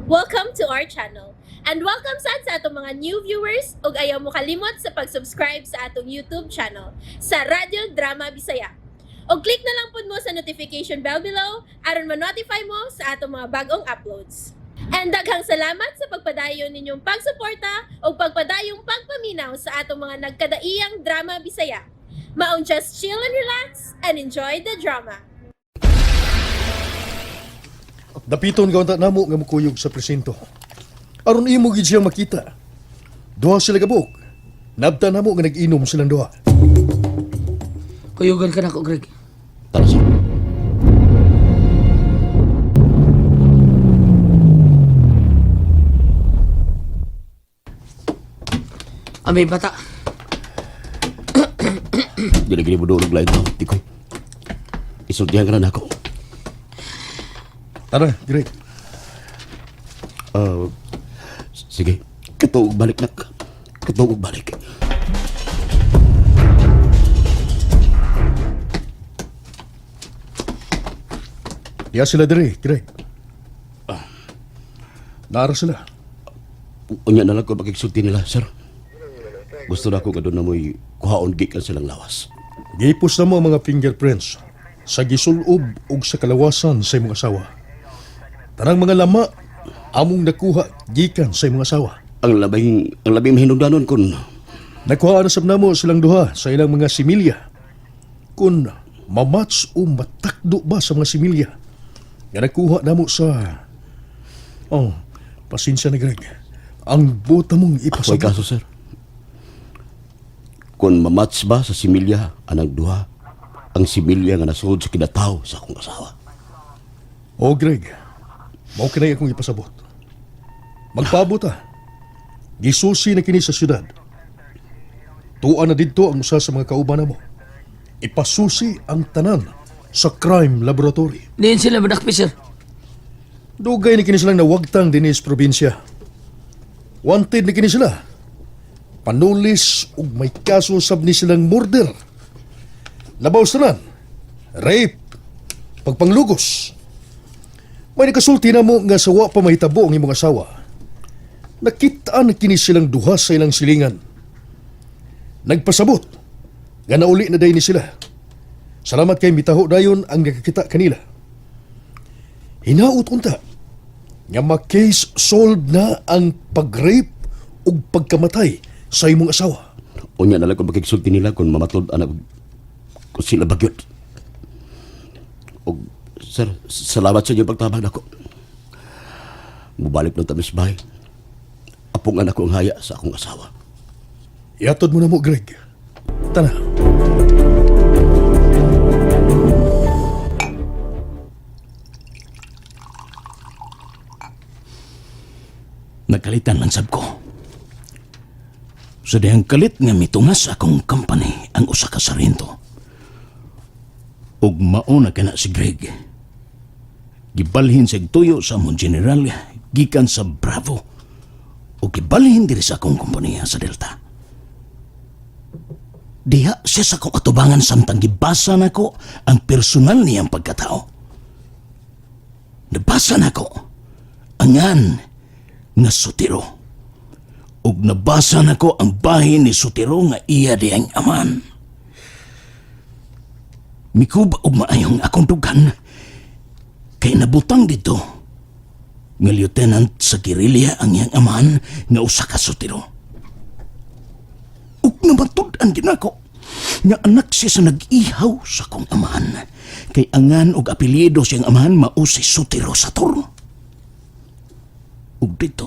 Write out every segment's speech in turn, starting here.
Welcome to our channel. And welcome sad sa atong mga new viewers ug ayaw mo kalimot sa pag-subscribe sa atong YouTube channel sa Radyo Drama Bisaya. Og click na lang pud mo sa notification bell below aron ma-notify mo sa atong mga bagong uploads. And daghang salamat sa pagpadayon ninyong pagsuporta ug pagpadayong pagpaminaw sa atong mga nagkadaiyang drama Bisaya. Maong just chill and relax and enjoy the drama. Dapiton kaunta namo nga mukuyog sa presinto. Aron imo gid siyang makita. Duha sila kabuok. Nabta namo nga nag-inom silang duha. Kuyugan ka na ko, Greg. Tara, sir. Ami bata. Dili gini mo dulog lain to, tikoy. Isultihan ka na nako. Tara, Greg. Ah, sige, katuog balik nak. Katuog balik. Diya sila diri, Greg. Naara sila. Unya na lang ko makigsulti nila, sir. Gusto na ako nga doon na mo'y kuhaon gikan silang lawas. Gipos na mo ang mga fingerprints sa gisulob ug sa kalawasan sa imong asawa. Tanang mga lama among nakuha gikan sa imong asawa. Ang labing mahinungdanon kun Nakuha na sab namo silang duha sa ilang mga similya. Kun mamats o matakdo ba sa mga similya nga nakuha namo sa. Oh, pasensya na, Greg. Ang buta mong Ako'y ipasabot. kaso, sir. Kung mamats ba sa similya anang duha, ang similya nga nasud sa kinataw sa akong asawa. Oh, Greg. Mao kinay akong ipasabot. Magpaabot ah. Gisusi na kini sa syudad. Tuan na didto ang usa sa mga kauban namo. Ipasusi ang tanan sa crime laboratory. Diin sila madakpi, sir. Dugay ni kini silang nawagtang dinhi sa probinsya. Wanted ni kini sila. Panulis ug may kaso sab ni silang murder. Labaw sa tanan, rape, pagpanglugos. May nakasulti na mo nga sawa pa mahitabo ang imong asawa. Nakitaan na kini silang duha sa ilang silingan. Nagpasabot nga nauli na day ni sila. Salamat kay mitaho dayon ang nakakita kanila. Hinaut unta nga ma-case solved na ang pag-rape ug pagkamatay sa imong asawa. Unya na lang kung makigsulti nila kung mamatod anak kung sila bagyot. Og sir, salamat sa inyong pagtabang nako. Mubalik ng tamis bahay. Apong anak ko ang haya sa akong asawa. Iatod mo na mo, Greg. Tana. Nagkalitan lang sab ko. Sa dihang kalit nga mitungas akong company ang usa ka sarento. Ug mao na kana si Greg. Gibalhin sa tuyo sa among general gikan sa Bravo. Ug gibalhin diri sa akong kompanya sa Delta. Diha siya sa akong atubangan samtang gibasa nako ang personal niyang pagkatao. Nabasa nako angan nga Sotero. Ug nabasa nako ang bahin ni Sotero nga iya diyang aman. Mikuba og maayong akong dugan kay nabutang dito nga lieutenant sa gerilya ang iyang amahan nga usa ka Sotero. Ug namatud-an din ako nga anak siya sa nag-ihaw sa kong amahan kay angan og apelyido siyang amahan mao si Sotero Saturno. Ug dito,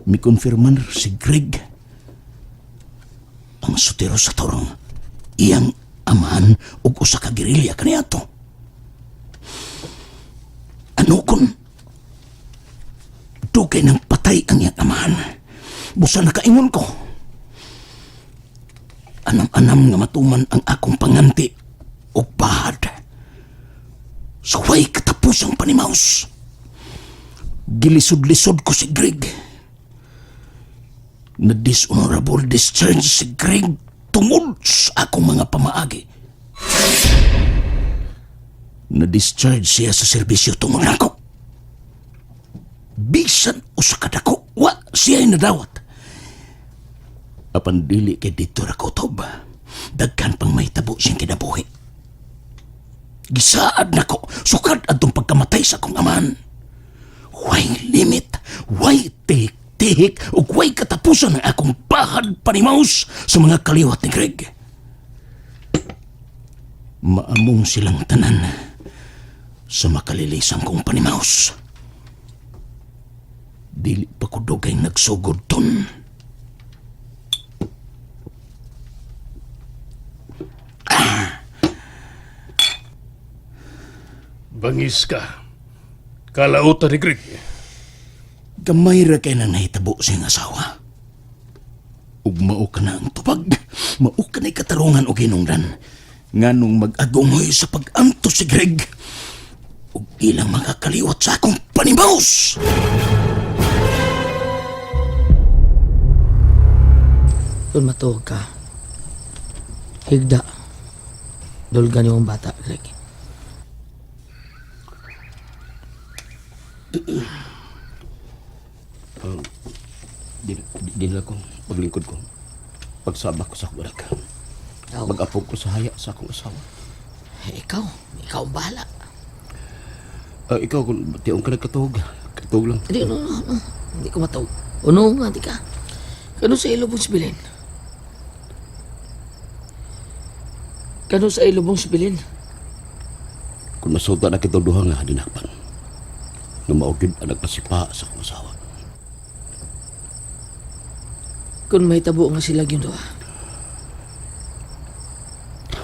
mikonfirman si Greg ang Sotero sa torong iyang amahan ug usa ka gerilya kaniadto. Ano kun dugay nang patay ang iyang amahan? Busa nakaingon ko. Anam-anam nga matuman ang akong panganti ug bahad. Suway katapusang panimaus. Gilisod-lisod ko si Greg. Na dishonorable discharge si Greg tungod sa akong mga pamaagi. Na discharge siya sa serbisyo tungod nako. usa ka dako. Wa siya nadawat. Apan dili kay dito ra kutob. Daghan pang mahitabo siyang kinabuhi. Gisaad nako sukad adtong pagkamatay sa akong aman. Way limit, way tihik-tihik ug way katapusan ang akong bahad panimaus sa mga kaliwat ni Greg. Maamong silang tanan sa makalilisan kong panimaus. Dili pa ko dugay nagsugod ton. Bangis ka. Kalautan ni Greg. Gamay ra kay nang nahitabo sa iyang asawa. Ug mao ka na ang tubag, mao ka na'y katarungan og hinungdan. Nganong mag-agungoy sa pag-anto si Greg ug ilang mga kaliwat sa akong panimaus. Kung matuog ka, higda. Dulgan yung bata, Greg. Di na ko paglingkod ko. Pagsabak ko sa akong anak. Aw, Mag-apog ko sa haya sa akong asawa. eh, ikaw, ikaw ang bahala. Ah, ikaw, kung tiong ka nagkatuog, katuog lang. Hindi, no, no, no. Hindi ko matuog. Uno nga, di ka. Kano sa ilubong si Bilin? Kano sa ilubong si Bilin? Kung masulta na kitong duha nga dinakpan. Nga maugid ang nagpasipa sa akong asawa. Kung may tabo nga sila yung duha.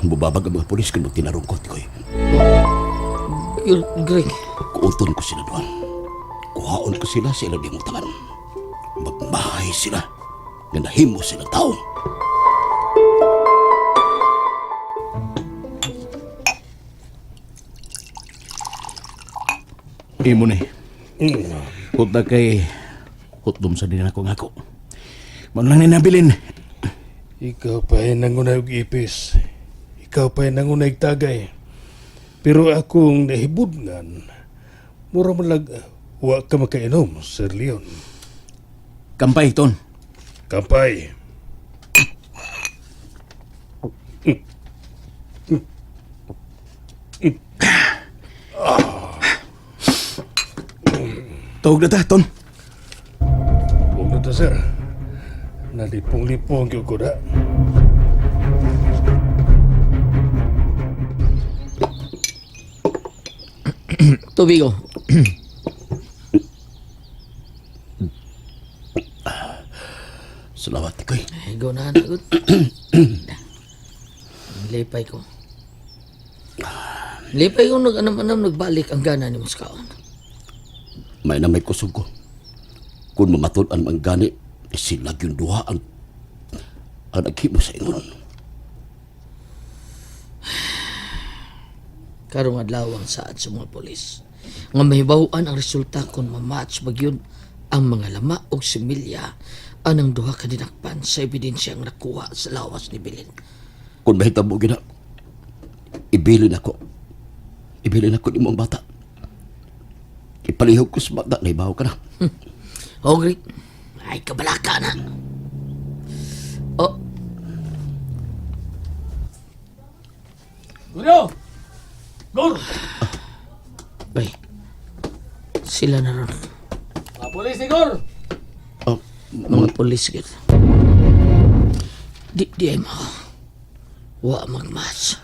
Bubabag ang mga polis kung magtinarong ko, tikoy. Greg, Kuuton ko sila doon. Kuhaon ko sila sa ilang imong taman. Magmahay sila. Nga nahimo sila tao. Imo ni. Hutda kay hutdom sa din ako nga ako. Mao lang ni nabilin. Ikaw pa ay nangunay og ipis. Ikaw pa ay nangunay og tagay. Pero akong nahibudngan, mura man lag wa ka makainom, Sir Leon. Kampay ton. Kampay. Tuog na ta ton. Huwag na to, sir. Nalipong-lipong gyud ko da. tubig oh. Salamat, tikoy. Ay, go na, nagot. Lipay ko. Lipay ko nag-anam-anam nagbalik ang gana ni Muskaon. May na may kusog ko. Kung mamatod ang mga gani, eh, sila yung duha ang naghimo sa ingon. Karong adlaw ang saad sa mga polis. Nga mahibaw-an ang resulta kung mamatch magyud ang mga lama og similya anang duha ka dinakpan sa ebidensya ang nakuha sa lawas ni Bilin. Kung mahitabo gina, ibilin ako. Ibilin ako ni mo ang bata. Ipalihog ko sa bata, naibaw ka na. O, Greg, ay kabalaka na. Oh. Guro! Gor! Bay, sila na ron. Pulis ni Gor! Oh, Mga polis gid. Di di ay mo. Wa magmas.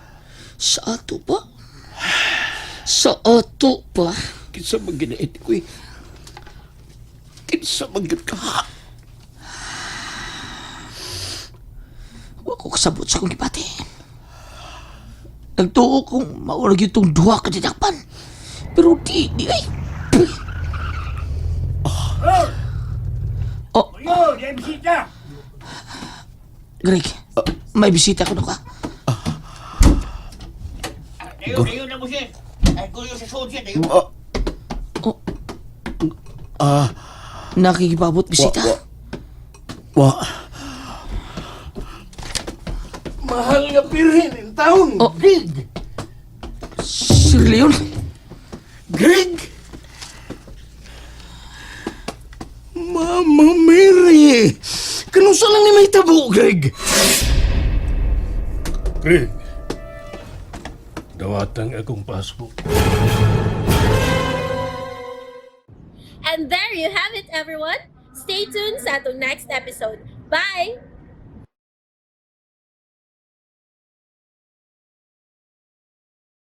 Sa ato pa. Sa ato pa. Kinsa man ginait ko eh. Kinsa man gyud ka. Wa ko kasabot sa akong gibati. Nagtuo kong maurag yung tong duha ka dinakpan. Pero di, di ay. Oh. Greg, may bisita ko na ka. Ah, Oh, ah, nakikipabot bisita. wa, wa. Mahal nga pirhin in town! Oh. Greg! Sir Leon, Greg! Mama Mary! Kanusa lang ni may tabo, Greg? Greg, dawatang akong passport. And there you have it, everyone. Stay tuned sa atong next episode. Bye!